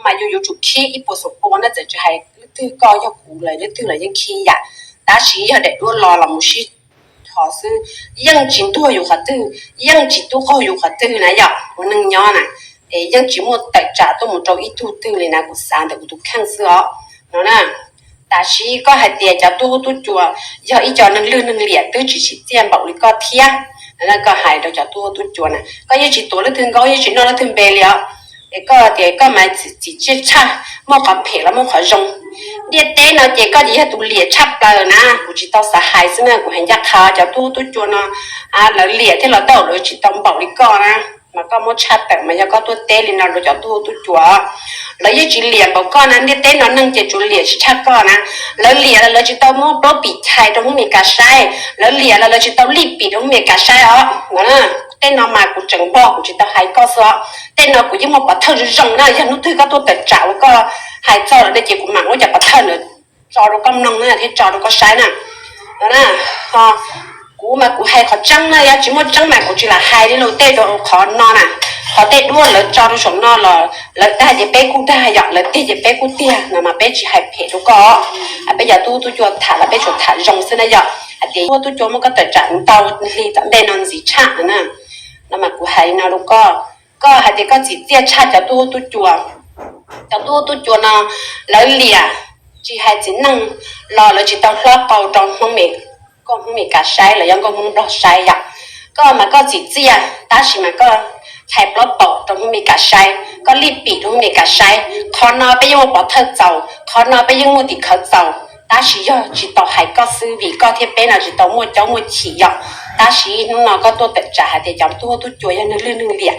mas yus yuav tsum khib ib puas xoom pua na, txawm tsis hais leej twg koj yog kuv los leej twg los yeej khib yam. Tab sis yog daim duab los los mus sib thov xwb, yeej tsis ntuag yus qhov twg, yeej tsis tub qaug yus qhov twg na yom. Ua neej nyob na, es yeej tsis muaj tawm tsam tuaj mus rau ib tug twg li na, kuv xav ntawm kuv tus kheej xwb os no na. Tab sis koj hais tias cov tub huab tub cua yog ib co neeg lwj neeg liam twb tsis tsim txiaj npaum li koj thiab. Koj hais rau cov tub huab tub cua na, koj yeej tsis tuav leej twg nkaub, yeej tsis noj leej twg npe li os. Es koj tias koj mas txim txiaj tshaj, muaj qhov phem los muaj qhov zoo. Ntiaj teb no ces koj ces yog tus liam tshaj plaws na, kuv tsis tau xav hais xwb na, kuv hais ncaj qha cov tub huab tub cua no, lawv liam thiab los tau, lawv tsis tau npaum li koj na. Mas koj muab tshaj tawm mas yog koj tuaj teb li no rau cov tub huab tub cua, lawv yeej tsis liam npaum koj na. Ntiaj teb no neeg ces tsuas liam tsis tshaj koj na. Lawv liam los lawv tsis tau muab plaub pim chais rau Hmoob Mes Kas saib, lawv liam los lawv tsis tau lij pim rau Hmoob Mes Kas saib os. Tej no mas kuv tseem npog, kuv tsis tau hais koj xwb os. Tej no kuv yeej muaj pov thawj zoo zoo na, yog hnub twg koj tuaj tawm tsam uas koj hais txog lawm no ces kuv mam muab cov pov thawj ntawd tso rau koj mloog na thiab tso rau koj saib na. Kuv mas kuv hais qhov tseeb na, yog tsis muaj tseeb mas kuv tsis lam hais li lus tej rau qhov no na. Qhov tej duab lawv tso rau saum no los lawv dag ces peb kuj dag yom, lawv tiag ces peb kuj tiag no mas peb tsis hais phem rau koj. Peb cov tub huab tub cua tham los peb tsuas tham zoo xwb na yom. Hais tias tub huab tub cua muab koj tawm tsam ntau hli tom ntej no ntxiv tshaj no na. No mas kuv hais li no rau koj, koj hais tias koj txim txiaj tshaj cov tub huab tub cua. Cov tub huab tub cua no lawv liam, tsis hais txiv neej los lawv tsis tau hlob qau rau Hmoob Mes, nkauj Hmoob Mes Kas saib los yog nkauj Hmoob Nplog saib yom. Koj mas koj txim txiaj tab sis mas koj chais plaub paum rau Hmoob Mes Kas saib, koj lij pim rau Hmoob Mes Kas saib. Qhov no peb yeej muaj pov thawj txaus, qhov no peb yeej muaj tim khawv txaus, tab sis yog tsis tau hais koj xwb vim koj thiab peb no tsis tau muaj caub muaj chim yom. Tab sis hnub no koj tuaj tawm tsam hais tias cov tub huab tub cua yog neeg lwj neeg liam,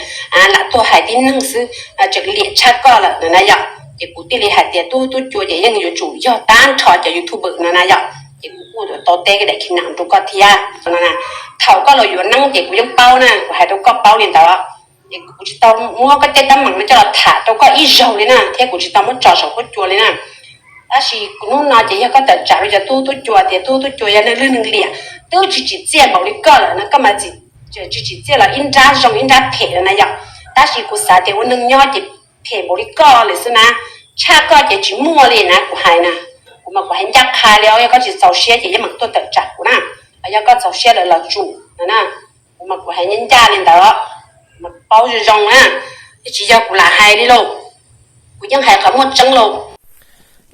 lam tuaj hais tib neeg xwb, tseem liam tshaj koj lawm no na yom. Ces kuv thiaj li hais tias tub huab tub cua ces yeej yuav tsum yog tag nrho cov YouTuber no na yom. Ces kuv kuj tau teb daim khi nam rau koj thiab no na. Thaum koj los yuav neeb ces kuv yeej paub na, kuv hais rau koj paub li ntawd. Ces kuv tsis tau muab koj tej teeb meem no coj los tham rau koj ib zaug li na, thiab kuv tsis tau muab tso saum huab cua li na. Tab sis hnub no ces yog koj tawm tsam rau cov tub huab tub cua tias tub huab tub cua yog neeg lwj neeg liam, twb tsis tsim txiaj npaum li koj lawm no, koj mas tsis tsim txiaj los ib nrab zoo ib nrab phem no na yom. Tab sis kuv xav tias ua neeg nyob ces phem npaum li koj li xwb na, tshaj koj ces tsis muaj li na kuv hais na. Kuv mas kuv hais ncaj qha li os, yog koj tsis txaus siab ces yeej meem tuaj tawm tsam kuv na, yog koj txaus siab lawm los tsum no na. Kuv mas kuv hais ncaj ncaj li ntawd, mas kuv paub zoo zoo na, tsis yog kuv lam hais li lauj, kuv yeej hais qhov muaj tseeb lauj.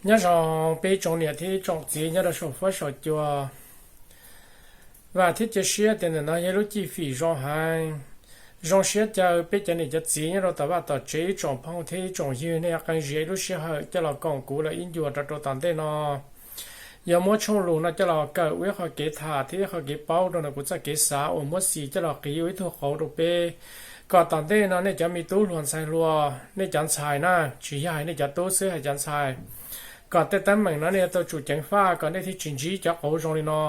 Nyob zoo peb tsoom niam thiab tsoom txiv nyob rau saum fuab saum cua. Vam thiab cia siab tias ntawm no yog ib lub cib fim zoo heev, zoo siab caw peb cov niam cov txiv nyob rau tom vaj tom tsev ib tsoom phooj thiab ib tsoom ywg nej yuav qee zia ib lub sij hawm coj los koom kuv lawm ib ncua rau rau tom ntej no. Yog muab tshooj lus no coj los kawm ua ib qho kev tham thiab ib qho kev paub rau ntawm kuv txoj kev xav uas muab Xis coj los qiv ua ib tug qauv rau peb, kom tom ntej no nej cov me tub hluas ntxhais hluas, nej cov ntxhais na, tsis yog hais nej cov tub xwb, hais cov ntxhais, kom tej teeb meem no nej yuav tau tsum ceev faj kom nej thiaj tsis ntsib cov qauv zoo li no.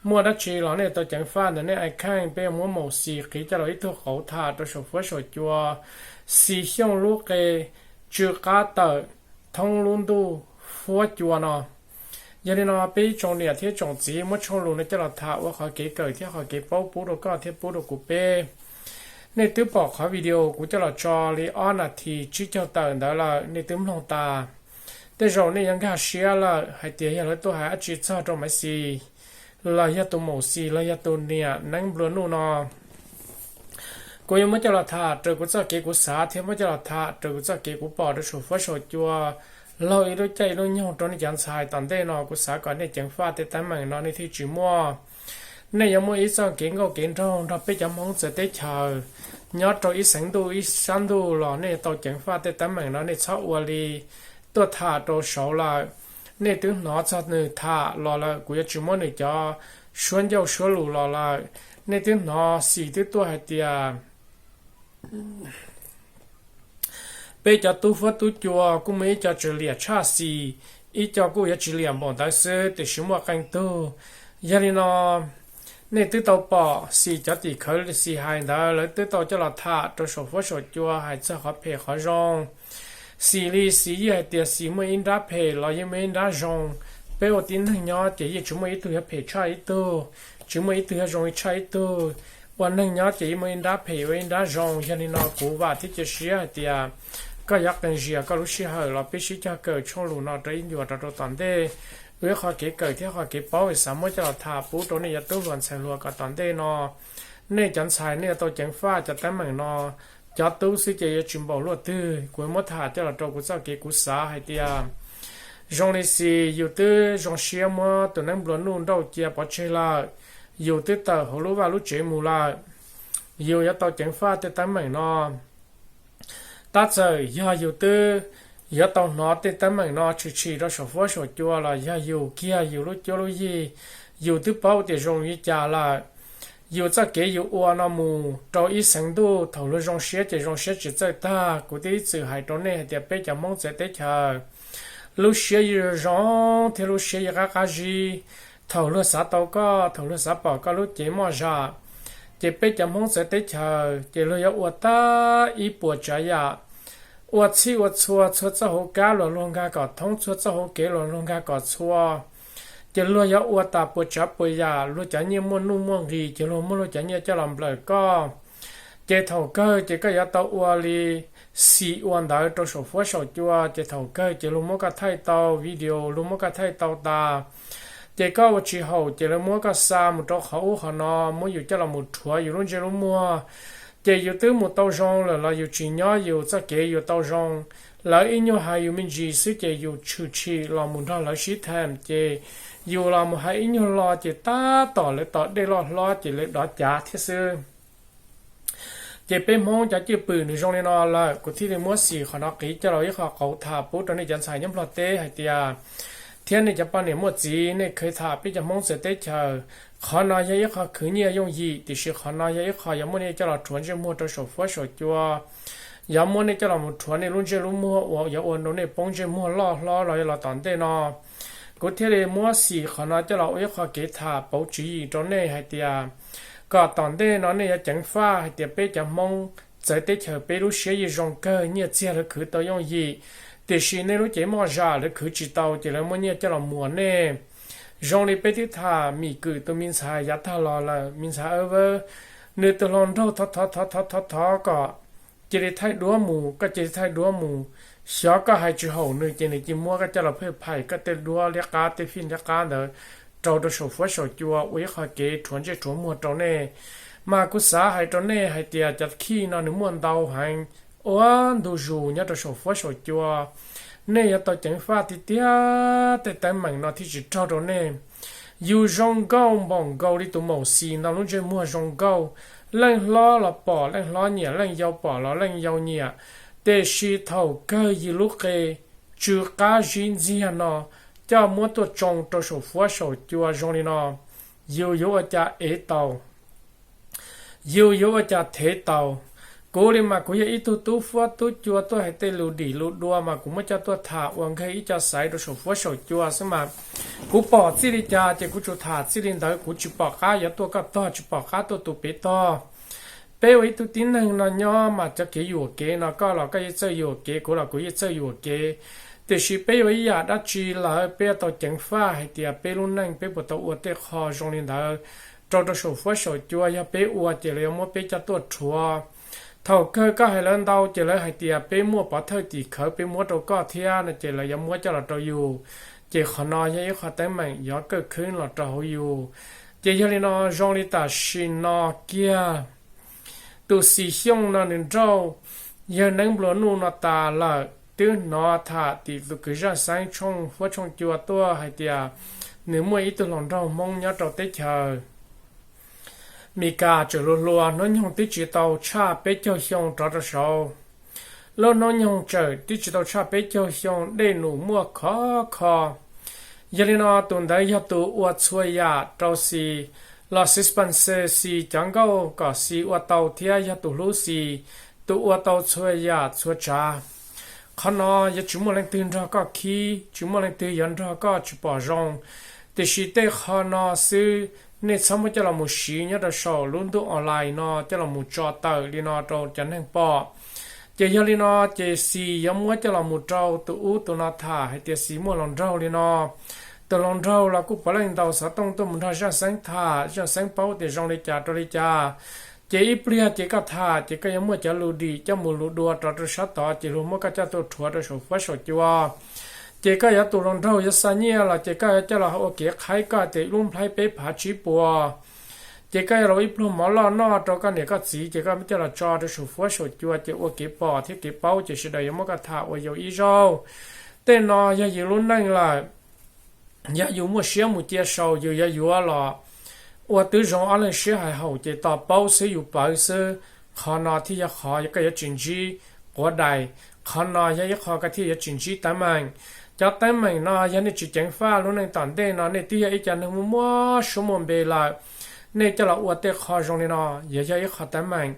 Muaj dab tsi los nej yuav tau ceev faj ntawm nej ai kheej. Peb yuav muab mus Xis qiv coj los ib tug qauv tham rau saum fuab saum cua. Xis Xyooj lub qe tsw qab tawm thoob lub ntuj fuab cua no. Yog li no peb ib tsoom niam thiab tsoom txiv muab tshooj lus no coj los tham ua qhov kev kawm thiab qhov kev paub pub rau koj thiab pub rau kuv peb. Nej twb pom qhov video kuv coj los tso li ob nas this tsib caug tawm ntawd lawm, nej twb mloog tas. Tej zaum nej yuav nkag siab lawm hais tias yog lawv tuaj hais dab tsi txog rau Maiv Xis, los yog tus Maum Xis los yog tus niam neeb nplua nuj no. Kuv yuav muab coj los tham raws kuv txoj kev kuv xav thiab muab coj los tham raws kuv txoj kev kuv pom rau saum fuab saum cua laug ib lub caij ib lub nyoog rau nej cov ntxhais tom ntej no. Kuv xav kom nej ceev faj tej teeb meem no nej thiaj tsis muaj, nej yuav muaj ib txoj kev nkauj kev nraug nrog peb cov Hmoob txawv teb chaws nyob rau ib xeev ntuj ib sab ntuj los nej yuav tau ceev faj tej teeb meem no. Nej txhob ua li tuaj tham rau saud lawm. Nej twb hnov txog nws tham los lawm, kuv yuav tsis muab nws cov suab ncauj suab lus los lawm. Nej twb hnov Xis twb tuaj hais tias peb cov tub fuab tub cua kuj muaj ib co tsis liam tshaj Xis, ib co kuj yuav tsis liam npaum ntawd xwb, tiam sis muaj qee tug. Yog li no, nej twb tau pom Xis cov tim khawv Xis hais ntawd, lawv twb tau coj los tham rau saum fuab saum cua hais txog qhov phem qhov zoo. Xis li Xis yeej hais tias Xis muaj ib nrab phem los yeej muaj ib nrab zoo. Peb ua tib neeg nyob ces yeej tsis muaj ib tug yuav phem tshaj ib tug, tsis muaj ib tug yuav zoo tshaj ib tug. Ua neeg nyob ces yeej muaj ib nrab phem ua ib nrab zoo. Yog li no kuv vam thiab cia siab hais tias Koj yuav qee zias koj lub sij hawm los peb sib cog kawm tshooj lus no rau ib ncua rau rau tom ntej. Ua ib qho kev kawm thiab qho kev paub es xav muab coj los tham pub rau nej cov tub hluas ntxhais hluas kom tom ntej no nej cov ntxhais nej yuav tau ceev faj cov teeb meem no. Cov tub xwb ces yuav tsis npaum luaj twg. Kuv muab tham coj los rau kuv txoj kev kuv xav hais tias zoo li xis yus twb zoo siab muab tus neeb nplua nuj nrauj cia pov tseg lawm, yus twb tawm hauv lub vaj lub tsev mus lawm, yus yuav tau ceev faj tej teeb meem no. Tab txawm yog yus twb yuav tau hnov tej teeb meem no tshwm sim rau saum fuab saum cua los yog yus kiag yus lub cuab lub yig, yus twb paub tias zoo li cas lawm. Yus txoj kev yus ua no mus rau ib xeev ntuj, thaum luag zoo siab ces zoo siab tsis txawj tag. Kuv twb ib txwm hais rau nej hais tias peb cov Hmoob txawv teb chaws, lub siab yus zoo thiab lub siab yus qab qab zib. Thaum luag xav tau koj, thaum luag xav pom koj lub cev moj zam, ces peb cov Hmoob txawv teb chaws ces luag yuav ua tag ib puas tsav yam, ua txhij ua txhua, txhua txoj hauv kab los luag nkag kom thoob, txhua txoj hauv kev los luag nkag kom txhua. Ces luag yuav ua tas puas tsav puas yam, luag cov nyiaj muaj nuj muaj nqis ces luag muab luag cov nyiaj coj los nplawm koj. Ces thaum kawg ces koj yuav tau ua li xis ua ntawd rau saum fuab saum cua, ces thaum kawg ces luag muab koj thaij tau video, luag muab koj thaij tau tas. Ces koj ua tsis haum ces lawv muab koj xa mus rau qhov ub qhov no, muab yus coj los mus rhuav yus lub ntsej lub muag. Ces yus twb mus tau zoo lawm los yus tsis nyob yus txoj kev yus tau zoo. Lawv ib nyuag hais yus me ntsis xwb ces yus tshwm sim los mus nrog lawv sib tham, ces yus los mus hais ib nyuag lo ces tab tom lawv tos dej loj hlob ces lawv dov cav thiab xwb. Ces peb Hmoob cov cwj pwm nws zoo li no lawm, kuv thiaj li muab xis qhov no qiv coj los ib qho qauv tham pub rau nej cov ntxhais nyob Nplog teb hais tias, thiab nej cov poj niam muaj txiv nej khwv tham peb cov Hmoob txawv teb chaws. Qhov no yog ib qho khwv nyiaj yooj yim, tiam sis qhov no yog ib qho yuav muab nej coj los rhuav ntsej muag rau saum fuab saum cua, yuav muab nej coj los mus rhuav nej lub ntsej lub muag uas yuav ua rau nej poob ntsej muag loj hlob los yog los tom ntej no. Kuv thiaj li muab xis qhov no coj los ua ib qho kev tham pauv tswv yim rau nej hais tias kom tom ntej no nej yuav ceev faj hais tias peb cov Hmoob txawv teb chaws peb lub siab yeej zoo kawg, nyiaj txiag lawv khwv tau yooj yim, tiam sis nej lub cev moj zam lawv khwv tsis tau ces lawv muab nyiaj coj los muas nej. Zoo li peb twb tham Mim Kwm tus me ntxhais yav tag los lawm, me ntxhais Awb Vawb, nws tus hluas nraug thov thov thov thov thov kom cia li thaij duab mus, koj cia li thaij duab mus. Xyov koj hais tsis haum nws ces nws cia muab koj coj los phaj phais koj tej duab liab qab tej fij liab qab ntawd rau rau saum fuab saum cua ua ib qho kev rhuav ntsej rhuav muag rau nej. Mas kuv xav hais rau nej hais tias cov khij no nws muaj ntau heev, ua ntu zus nyob rau saum fuab saum cua. Nej yuav tau ceev faj tiag tiag tej teeb meem no thiaj tsis raug rau nej. Yus zoo nkauj npaum nkaus li tus maum xis no lub ntsej muag zoo nkauj, leej hlob los pom leej hlob nyiam, leej yau pom los leej yau nyiam. Tiam sis thaum kawg yus lub qe tsw qab zib ntxiag no coj muab tuaj tsoo rau saum fuab saum cua zoo li no, yus yuav ua cas ev tau? Yus yuav ua cas thev tau? Kuv li mas kuv yog ib tug tub fuab tub cua tuaj hais tej lus dim lus dua mas kuv muab coj tuaj tham ua nkag ib co xaiv rau saum fuab saum cua xwb mas. Kuv pom txij li cas ces kuv tsuas tham txij li ntawd, kuv tsis pom qab yuav tuaj koj tog, tsis pom qab tuaj tus pem tog. Peb ua ib tug tib neeg no nyob mas cov kev yuam kev no koj los koj yeej txawj yuam kev, kuv los kuv yeej txawj yuam kev. Tiam sis peb ua ib yam dab tsi lawm peb yuav tau ceev faj hais tias peb lub neej peb puas tau ua tej qho zoo li ntawd rau rau saum fuab saum cua. Yog peb ua ces lawv yuav muab peb coj tuaj rhuav. Thaum kawg koj hais lawv ntau ces lawv hais tias peb muaj pov thawj tim khawv peb muab rau koj thiab no ces lawv yuav muab coj los rau yus. Ces qhov no yog ib qho teeb meem yuav kawj khwb los rau hauv yus. Ces yog li no zoo li tam sim no kiag tus Xis Xyooj no nws nrauj yawg Neeb Nplua Nuj no tas lawm, twb hnov tham tim tus kwv Zaj Xeeb tshooj huab tshooj cua tuaj hais tias nws muaj ib tug hluas nraug Hmoob nyob rau teb chaws Meskas tseem hluas hluas, hnub nyoog twb tsis tau tshaj peb caug xyoo rov rau saud. Lub hnub nyoog tseem twb tsis tau tshaj peb caug xyoo, dej num muaj khov kho. Yog li no tus ntawd yog tus ua txhua yam rau Xis, los sib sponsor Xis cov nkauj kom Xis ua tau thiab yog tus hlub Xis, tus ua tau txhua yam txhua tsav. Qhov no yuav tsis muaj leej twg nrog koj khib, tsis muaj leej twg yuav nrog koj tsis pom zoo. Tiam sis tej qho no xwb nej txhob muab coj los mus siv nyob rau saum lub ntuj online no coj los mus tso tawm li no rau cov neeg pom. Ces yog li no ces Xis yuav muab coj los mus rau tus ub tus no tham hais tias Xis muaj hluas nraug li no. Tus hluas nraug los kuj puav leej ntaus xov tooj tuaj mus nrog Zaj Xeeb tham, Zaj Xeeb paub tias zoo li cas rau li cas. Ces ib pliag ces koj tham ces koj yuav muaj cov lus dim coj mus lus dua rau rau sab tod ces luag muab koj coj tuaj rhuav rau saum fuab saum cua. Ces koj yuav tus hluas nraug yuav xa nyiaj los ces koj yuav coj los ua kev qhaib koj tias ib lub nplhaib peb phav tsib puas. Ces koj yuav los ib pluag mov loj noj rau koj niam koj txiv ces koj muab coj los tso rau saum fuab saum cua ces ua kev pom thiab kev paub ces sawv daws yuav muab koj tham ua yus ib zaug. Tej no yog yus lub neej lawm. Yog yus muaj siab mus cia sau yus yuav yuav los ua tib zoo ob leeg siab hais haum ces tos paub xwb yus pawv xwb. Qhov no thiaj yog qhov koj yuav tsis ntsib quav dais, qhov no yog ib qho koj thiaj yuav tsis ntsib teeb meem. Cov teeb meem no yog nej tsis ceev faj lub neej tom ntej no nej twb yog ib co neeg muaj muaj suab muaj npe lawm, nej coj los ua tej qho zoo li no yog yog ib qho teeb meem.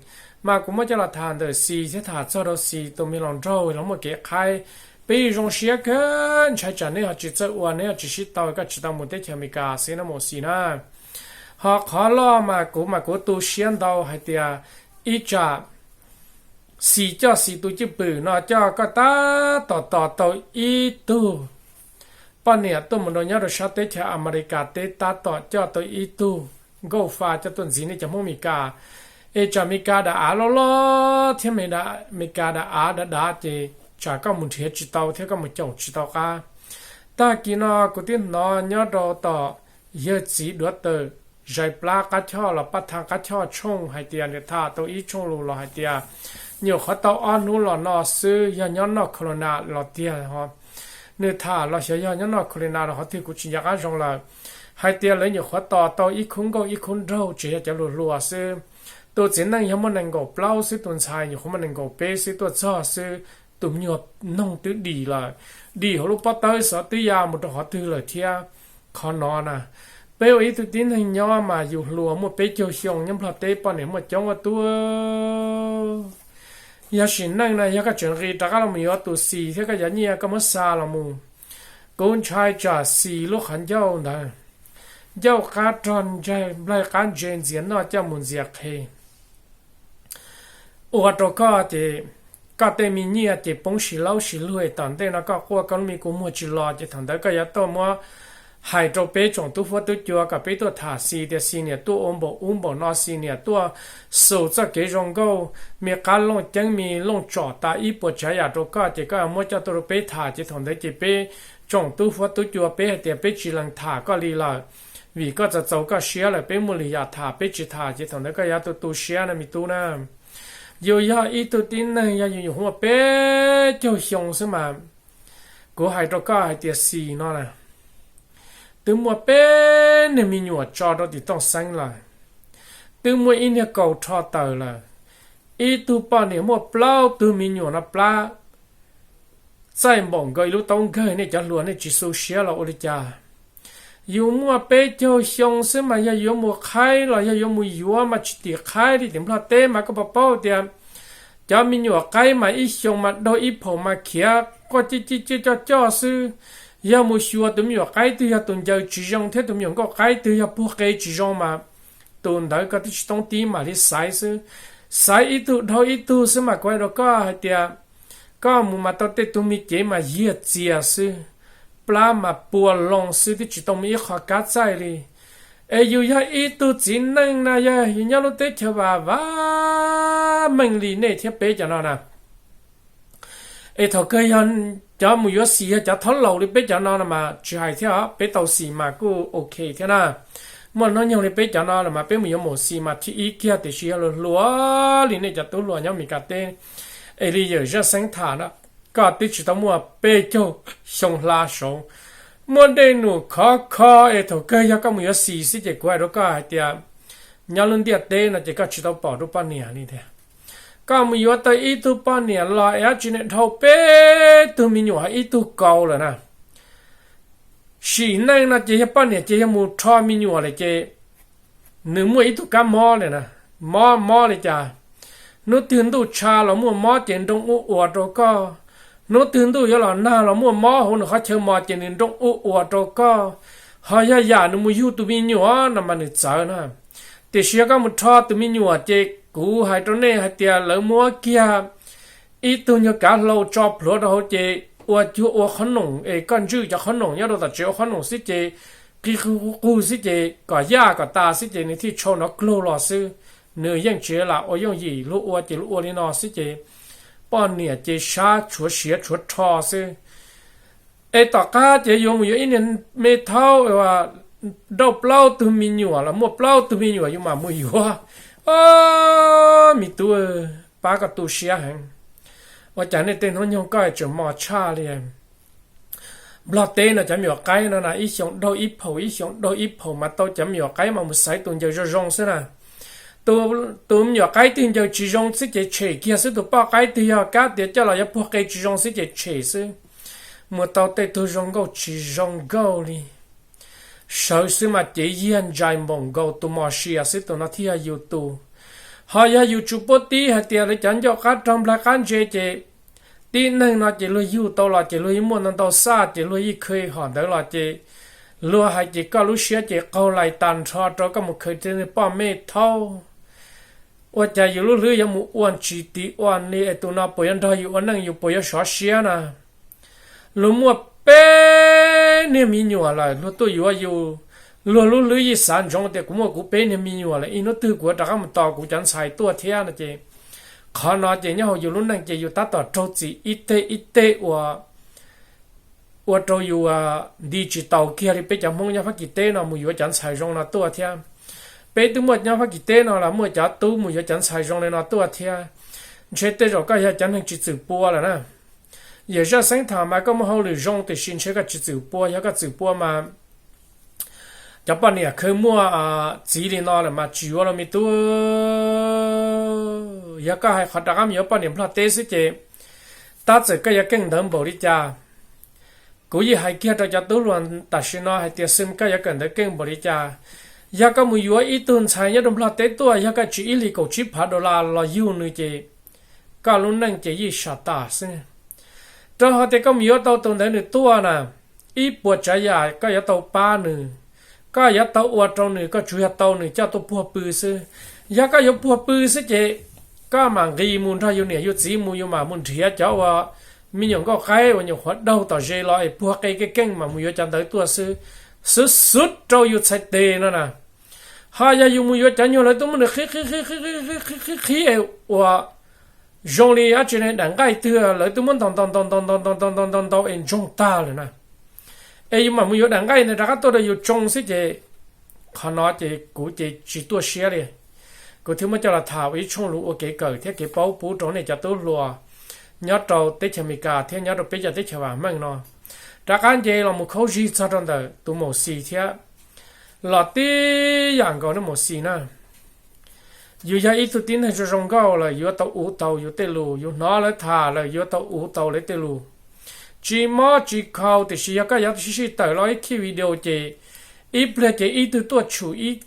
Mas kuv muab coj los tham ntawm Xis thiab tham txog rau Xis tus me hluas nraug los muaj kev qhaib. Peb zoo siab kawg, ntshai tsam neb ho tsis txawj ua, neb ho tsis sib tau, koj tsis tau mus teb chaws Amelikas xwb na mus Xis na. Ho qhov loj mas kuv mas kuv tu siab ntau hais tias ib tsam Xis coj Xis tus cwj pwm no coj koj tab tom tos tau ib tug poj niam tuaj mus rau nyob rau sab teb chaws Amelikas teb tab tom coj tau ib tug nkauj fa coj tuaj ntxiv nej cov Hmoob Amelikas. Es tsam Amelikas dav av loj loj thiab Amelikas dav av dav dav ces tsam koj mus nrhiav tsis tau thiab koj mus caum tsis tau qab. Tag kis no kuv twb hnov nyob rau tom yawg txiv duav tawm zais plab qab choj los paj thaj qab choj tshooj hais tias nws tham tau ib tshooj lus los hais tias nyuam qhuav tau ob hnub los no xwb yog nyob noj corona los tiag ho. Nws tham los xyov yog nyob noj corona los qhov twg kuv tsis nco qab zoo lawm. Hais tias lawv nyuam qhuav tos tau ib khub nkauj ib khub nraug tseem yog cov hluas hluas xwb. Tus txiv neej yog muaj nees nkaum plaub xwb, tus ntxhais nyuam qhuav muaj nees nkaum peb xwb tuaj txog xwb. Tus me nyuam noog twb dim lawm, dim hauv lub pob tawb xov twb ya mus rau qhov twg lawm thiab. Qhov no na, peb ua ib tug tib neeg nyob mas yus hluas muaj peb caug xyoo nyob Nplog teb poj niam muaj coob ua tuaj. Yog sim neej na yog koj tseem nqis rov qab los mus yuav tus Xis thiab koj yuav nyiaj koj muab xa los mus, kuv ntshai tsam Xis lub qhov ncauj ntawd, ncauj qab rog nplaig qab ntse ntxias noj coj mus ntxias qhe ua rau koj ces koj tej me nyiaj ces poob sis laub sis luag, tom ntej no koj quaj koj lub me kua muag tsis los ces thaum ntawd koj yuav tuaj muab hais rau peb tsoom tub huab tub cua kom peb tuaj tham Xis tias Xis niam tuaj ua npaum ub npaum no, Xis niam tuaj xus txoj kev zoo nkauj, me qab looj ceeb me looj tsom tas ib puas tsav yam rau koj ces koj muab coj tuaj rau peb tham ces thaum ntawd ces peb tsoom tub huab tub cua peb hais tias peb tsis lees tham koj li lawm, vim koj txaus txaus koj siab lawm, peb muaj lwm yam tham peb tsis tham ces thaum ntawd koj yuav tu tu siab na me tub na. Yus yog ib tug tib neeg yog yus nyuam qhuav muaj peb caug xyoo xwb mas, kuv hais rau koj hais tias Xis no na, twb muaj peb niag me nyuam tso rau tim Tooj Xeeb lawm, twb muaj ib niag kaus rho tawm lawm, ib tug poj niam muaj plaub tug me nyuam no plab txaij npaum nkaus ib lub taub nkawg, nej cov hluas nej tsis xu siab los ua li cas? Yus muaj peb caug xyoo xwb mas yog yuav mus qhaib los yog yuav mus yuav mas tsis tim qhaib li, tim Nplog teb mas koj puas paub tias cov me nyuam qaib mas ib xyoo mas daug ib phaum mas khiav quaj ciaj ciaj ciaj coj coj xwb. Yog mus xyuas tus me nyuam qaib twg yog tus ncaws tsis zoo thiab tus me nyuam nkauj qaib twg yog puag qe tsis zoo mas tus ntawd koj twb tsis toob tib mam li xaiv xwb. Xaiv ib tug dhau ib tug xwb mas kuv hais rau koj hais tias koj mus mas tau tej tug me cev mas yiag txias xwb, plab mas pua loo xwb twb tsis tau muaj ib qho kab txaij li. Es yus yog ib tug txiv neej na, yog yus nyob lub teb chaws vam vam meej li nej thiab peb cov no na, es thaum kawg yog cov mus yuav Xis yog cov thaub laus li peb cov no no mas tsis hais thiab, peb tau Xis mas kuj ok thiab na. Muaj hnub nyoog li peb cov no los mas peb mus yuav mus Xis mas thib ib kiag, tiam sis yog luag hluas li nej cov tub hluas nyob Mes Kas teb, es li yawm Zaj Xeeb tham na, koj twb tsis tau muaj peb caug xyoo hla saud, muaj dej num khov kho es thaum kawg yog koj mus yuav Xis xwb ces kuv hais rau koj hais tias nyob lub ntiaj teb no ces koj tsis tau pom rau poj niam li tiag. Koj mus yuav tau ib tug poj niam los es dab tsi ne dhau peb tug me nyuam ho ib tug kaus lawm na. Sim neej no ces yog poj niam ces yog mus rho me nyuam lawm ces nws muaj ib tug kab mob lawm na, mob mob li cas, hnub twg ntuj tshav los muaj mob ces nroo ub ua rau koj, hnub twg ntuj yuav los nag los muaj mob hauv nws qhov chaw mos ces nws nroo ub ua rau koj. Ho yog yam nws mus yug tus me nyuam no mas nws txawv na. Tiam sis yog koj mus rho tus me nyuam ces kuv hais rau nej hais tias lawv muab kiag ib tug nyuag kav hlau tso plhuav rau hauv ces ua cuag ua qhob noom es koj ntswj cov qhob noom nyob rau tom tsev ua qhob noom xwb ces qig qug qug xwb ces kom yaj kom tas xwb ces nws thiaj tshau nov klaug los xwb. Nws yeej tsis lam ua yooj yim, luag ua ces luag ua li no xwb ces poj niam ces sab tshuav siav tshuav rho xwb. Es tom qab ces yuav mus yuav ib niag me thaub, dauj plaub tug me nyuam los muaj plaub tug me nyuam yus mam mus yuav. O, me tub, pab koj tu siab heev. Ua cas nej tej hnub nyoog koj tseem mos tshaj li? Nplog teb no cov me nyuam qaib no na ib xyoos daug ib phaum, ib xyoos daug ib phaum mas tau cov me nyuam qaib mas mus xaiv tus ncaws zoo zoo xwb na. Tus me nyuam qaib twg ncaws tsis zoo xwb ces tshem kiag xwb, tus poj qaib twg yog kab tias coj los yuav puag qe tsis zoo xwb ces tshem xwb. Mus tau tej tug zoo nkauj tsis zoo nkauj li. Sawv xwb mas cev yiag ntsais npaum nkaus, tus mos sias xwb tus no thiaj yog yus tus. Ho yog yus tsuas puab tib hais tias lawv cov ncauj qab rog nplaig qab ntse ces tib neeg no ces luag yug tau los ces luag yeej muaj ntau ntau xaj ces luag yeej khaws hom ntawd los ces luag hais ces koj lub siab ces qaug lais tag nrho rau koj mus khaws tej poj me thaub. Ua cas yus lub hlwb yuav mus ua tsis tiv ua li es tus no puas yuav nrog yus ua neej, yus puas yuav sov siab na? Luag muaj peb niag me nyuam lawm luag tuaj yuav yus, luag lub hlwb yeej xav ntsoov tias kuv muaj kuv peb niag me nyuam lawm, ib hnub twg kuv yuav rov qab mus tos kuv cov ntxhais tuaj thiab no ces qhov no ces nyob hauv yus lub neej ces yus tab tom raug txim ib teg ib teg ua ua rau yus nti tsis taus kiag li peb cov Hmoob nyob Fab Kis teb no mus yuav cov ntxhais zoo no tuaj thiab. Peb twb muaj nyob Fab Kis teb no los muaj cov tub mus yuav cov ntxhais zoo li no tuaj thiab. Ntshe tej zaum koj yog cov neeg tsis txwm pua lawm na. Yawm zaj xeeb tham mas koj muaj hauj lwm zoo tiam sis ntshe koj tsis txwm pua, yog koj txwm pua mas cov poj niam khaws muaj txiv li no lawm mas tsis yuav los me tub. Yog koj hais qhov rov qab mus yuav poj niam Nplog teb xwb ces tab txawm koj yuav keej ntawv npaum li cas, kuv yeej hais kiag rau cov tub hluas tam sim no hais tias xwm koj yuav kawm ntawv keej npaum li cas, yog koj mus yuav ib tug ntxhais nyob rau Nplog teb tuaj, yog koj tsis ib hlis kaum tsib phav dollar los yug nws ces koj lub neej ces yeej sam tas xwb. Rau qhov tias koj mus yuav tau tus ntawd nws tuaj na, ib puas tsav yam koj yuav tau pab nws, koj yuav tau ua rau nws, koj tsuas yog tau nws coj tuaj puag pw xwb. Yog koj yuav puag pw xwb ces koj mam nqis mus nrog yus niam yus txiv mus, yus mam mus nrhiav cov uas me nyuam nkauj qaib uas nyuam qhuav daug tom ze los es puag qe keej keej mam mus yuav cov ntawd tuaj xwb, xwb xwb rau yus txhais tes no na. Ho yog yus mus yuav cov nyuag lawv twb muab nws qhib qhib qhib qhib qhib qhib qhib uas zoo li dab tsi ne, daim nqaij twg lawv twb muab ntaus ntaus ntaus ntaus ntaus ntaus ntaus ntaus ntaus es ntsoog tag lawm na, es yus mam mus yuav daim nqaij ntawd rov qab tuaj rau yus tsoo xwb ces qhov no ces kuv ces tsis tuaj siab li. Kuv thiaj muab coj los tham ua ib tshooj lus ua kev kawm thiab kev paub pub rau nej cov tub hluas nyob rau teb chaws Amelikas thiab nyob rau peb cov teb chaws vam meej no. Rov qab nce los mus khaub zig txog rau ntawm tus Maum Xis thiab, los tib yam nkaus nej Maum Xis na. Yus yog ib tug tib neeg zoo zoo nkauj lawm yuav tau uv taus yus tej lus, yus hnov lawv tham lawm yuav tau uv taus lawv tej lus. Tsis mob tsis khau, tiam sis yog koj yuav sib sib tawm los ib khib video ces ib pliag ces ib tug tuaj tshum ib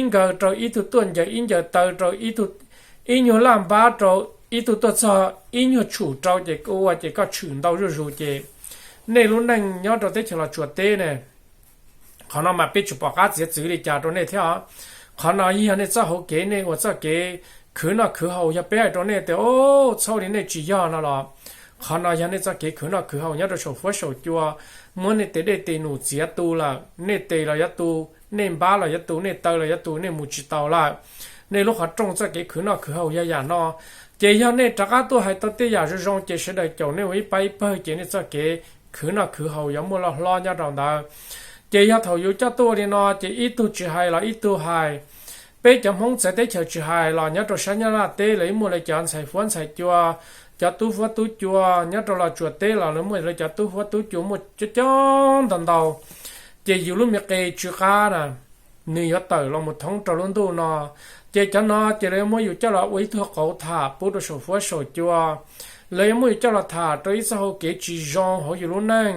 nkaws rau, ib tug tuaj ncaws ib ncaws taw rau, ib tug ib nyuag laj npab rau, ib tug tuaj txog ib nyuag tshum rau ces ua ces koj tshwm ntau zuj zus ces nej lub neej nyob rau teb chaws Los Tsuas teb ne. Qhov no mas peb tsis pom qab txiav txwv li cas rau nej thiab os. Qhov no yog nej txoj hauv kev, nej ua txoj kev khwv noj khwv haus, yog peb hais rau nej tias o, txhob li nej tsis yog no los qhov no yog nej txoj kev khwv noj khwv haus nyob rau saum fuab saum cua, muab nej tes dej tes num txiav tu lawm, nej tes los yuav tu, nej npab los yuav tu, nej taw los yuav tu, nej mus tsis tau lawm. Nej lub qhov rooj txoj kev khwv noj khwv haus yog yam no, ces yog nej rov qab tuaj hais tau tej yam zoo zoo ces sawv daws caum nej ua ib pab ib pawg ces nej txoj kev khwv noj khwv haus yuav muaj loj hlob nyob rau ntawd. Ces yog thaum yus coj tuaj ua li no ces ib tug tsis hais los ib tug hais. Peb cov Hmoob txawv teb chaws tsis hais los nyob rau sab Nyab Laj teb lawv muaj lawv cov ntxhais fuab ntxhais cua, cov tub fuab tub cua, nyob rau Los Tsuas teb los lawv muaj lawv cov tub fuab tub cua muaj coob coob ntau ntau. Ces yus lub me qe tsw qab na, nws yuav tawm los mus thoob rau lub ntuj no. Ces cov no ces lawv yuav muab yus coj los ua ib tug qauv tham pub rau saum fuab saum cua. Lawv yuav muab yus coj los tham rau ib txoj hau kev tsis zoo hauv yus lub neej.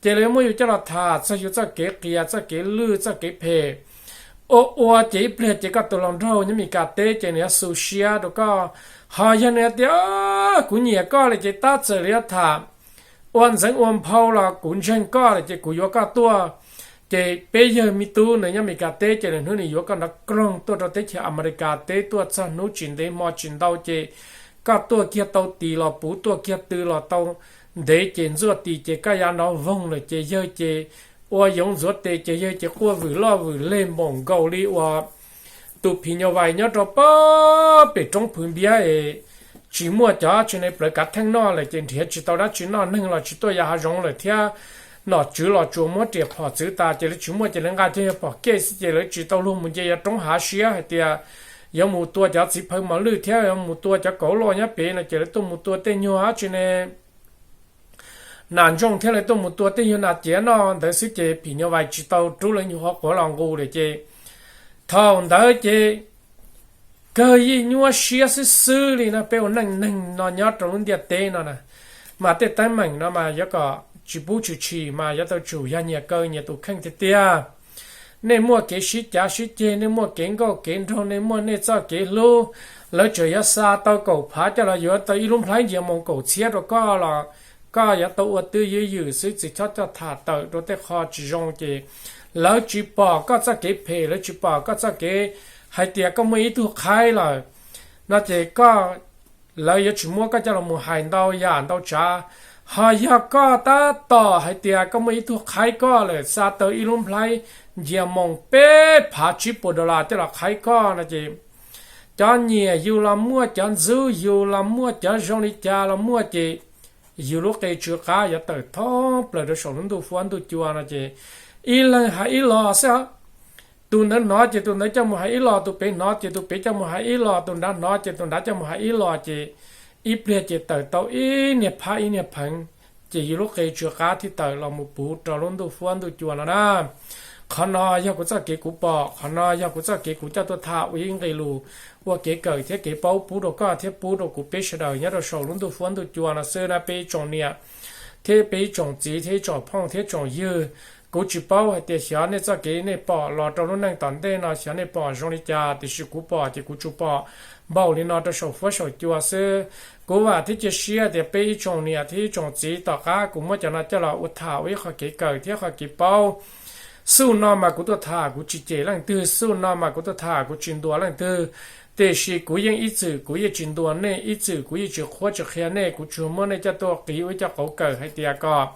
Ces lawv yuav muab yus coj los tham txog yus txoj kev qias, txoj kev lwj, txoj kev phem. Ua ua ces ib pliag ces koj tus hluas nraug nyob Meskas teb ces nws yuav xu siab rau koj. Ho yog nws hais tias kuv nyiam koj lawm ces tab txawm lawv yuav tham ua ntxeev ua nphau los kuv ntseeg koj lawm ces kuv yuav koj tuaj. Ces peb yawg me tub ntawd nyob Meskas teb ces lwm hnub nws yuav koj nrov kroog tuaj rau teb chaws Amelikas teb tuaj txog hnub tsis ntev hmo tsis ntau ces koj tuaj kiag tau tis los puv, tuaj kiag tw los tau ntev ces ntxuaj tis ces koj ya nrov voog lawm ces yawg ces ua yoov ntxuav tes ces yawg ces quaj vwm loj vwm leg npaum nkaus li uas tus phim nyuj vais nyob rau pem roob Phwv Npiab es tsis muaj cov tsis ne plawv kav theej noj lawm ces nrhiav tsis tau dab tsi noj, neeg los tsis tuaj yos hav zoov lawm thiab, nom tswv los tsuas muab riam phom txwv tas ces lawv tsis muaj ces lawv nqa cov yog phom kej xwb ces lawv tsis tau luag mus nce yog roob hav siab hais tias yuav mus tua cov txiv phawv mos lwj thiab yuav mus tua cov kauv loj nyob pem no ces lawv tuaj mus tua tej nyuag tsis ne nas ntsooj thiab lawv tuaj mus tua tej nyuag nas ciav noj ntawd xwb ces phim nyuj vais tsis tau rub lawv nyuag qhuav los nqus lawm ces thaum ntawd ces kawg yeej nyuaj siab xwb xwb li no. Peb ua neej neeg no nyob rau lub ntiaj teb no na mas tej teeb meem no mas yuav kom tsis pub tshwm sim mas yuav tau tsum yog nyias kaw nyias tus kheej tiag tiag. Nej muaj kev sib cav sib ceg, nej muaj kev nkauj kev nraug, nej muaj nej txoj kev hlub, lawv tseem yuav xa tau kaum phav coj los yuav tau ib lub nplhaib ncia moos kaum txhiab rau koj los koj yuav tau ua twj ywm xwb, tsis txhob coj tham tawm rau tej qho tsis zoo ces lawv tsis pom koj txoj kev phem, lawv tsis pom koj txoj kev hais tias koj muaj ib tug qhaib lawm no ces koj, lawv yuav tsis muab koj coj los mus hais ntau yam ntau tsav. Ho yog koj tab tom hais tias koj muaj ib tug qhaib koj lawm, xa tau ib lub nplhaib ncia moos peb phav tsib puas dollar coj los qhaib koj no ces cov nyiam yus los muaj, cov ntxub yus los muaj, cov zoo li cas los muaj ces yus lub qe tsw qab yuav tawm thoob plaws rau saum lub ntuj huab ntuj cua no ces ib leeg hais ib los xwb. Tus ntawd hnov ces tus ntawd coj mus hais ib los, tus pem hnov ces tus pem coj mus hais ib los, tus nrad hnov ces tus nrad coj mus hais ib los ces ib pliag ces tawm tau ib niag phab ib niag pheev ces yus lub qe tsw qab thiaj tawm los mus puv rau lub ntuj huab ntuj cua no na. Qhov no yog kuv txoj kev kuv pom, qhov no yog kuv txoj kev kuv coj tuaj tham ua ib nqe lus ua kev kawm thiab kev paub pub rau koj thiab pub rau kuv peb sawv daws nyob rau saum lub ntuj huab ntuj cua no xwb na peb ib tsoom niam thiab peb ib tsoom txiv thiab ib tsoom phooj thiab tsoom ywg. Kuv tsis paub hais tias xyov nej txoj kev nej pom los rau lub neej tom ntej no xyov nej pom zoo li cas, tiam sis kuv pom ces kuv tsuas pom npaum li no rau saum huab saum cua xwb. Kuv vam thiab cia siab tias peb ib tsoom niam thiab ib tsoom txiv tom qab kuv muab cov no coj los ua tham ua ib qho kev kawm thiab qho kev paub. Xub no mas kuv tuaj tham kuv tsis cem leej twg, xub no mas kuv tuaj tham kuv tsis ntuas leej twg, tiam sis kuv yeej ib txwm kuv yeej tsis ntuas nej, ib txwm kuv yeej tsis qhuab tsis qhia nej, kuv tsuas muab nej coj tuaj qiv ua ib co qauv kawm hais tias kom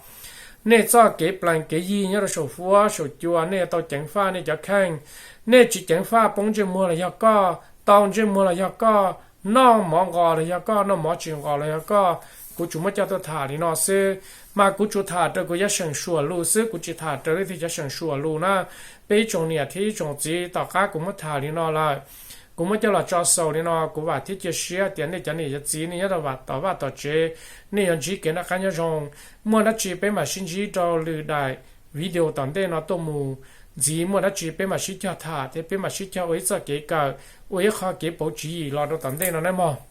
nej txoj kev plees kev yig nyob rau saum huab saum cua nej tau ceev faj nej cov kheej. Nej tsis ceev faj poob ntsej muag los yog koj, tau ntsej muag los yog koj, noj mov nqos los yog koj, noj mov tsis nqos los yog koj. Kuv tsuas muab coj tuaj tham li no xwb, mas kuv tsuas tham raws kuv yav seem suam lus xwb, kuv tsis tham raws leej twg cov seem suam lus na. Peb ib tsoom niam thiab ib tsoom txiv tom qab kuv muab tham li no lawm, kuv muab coj los tso xaus li no, kuv vam thiab cia siab tias nej cov niam cov txiv nej nyob rau tom vaj tom tsev, nej yuav ntsib kev noj qab nyob zoo. Muaj dab tsi peb mam sib ntsib rau lwm daim video tom ntej no tuaj mus ntxiv, muaj dab tsi peb mam sib cog tham thiab peb mam sib cog ua ib txoj kev kawm, ua ib qho kev pauv tswv yim los rau tom ntej no nawb mog.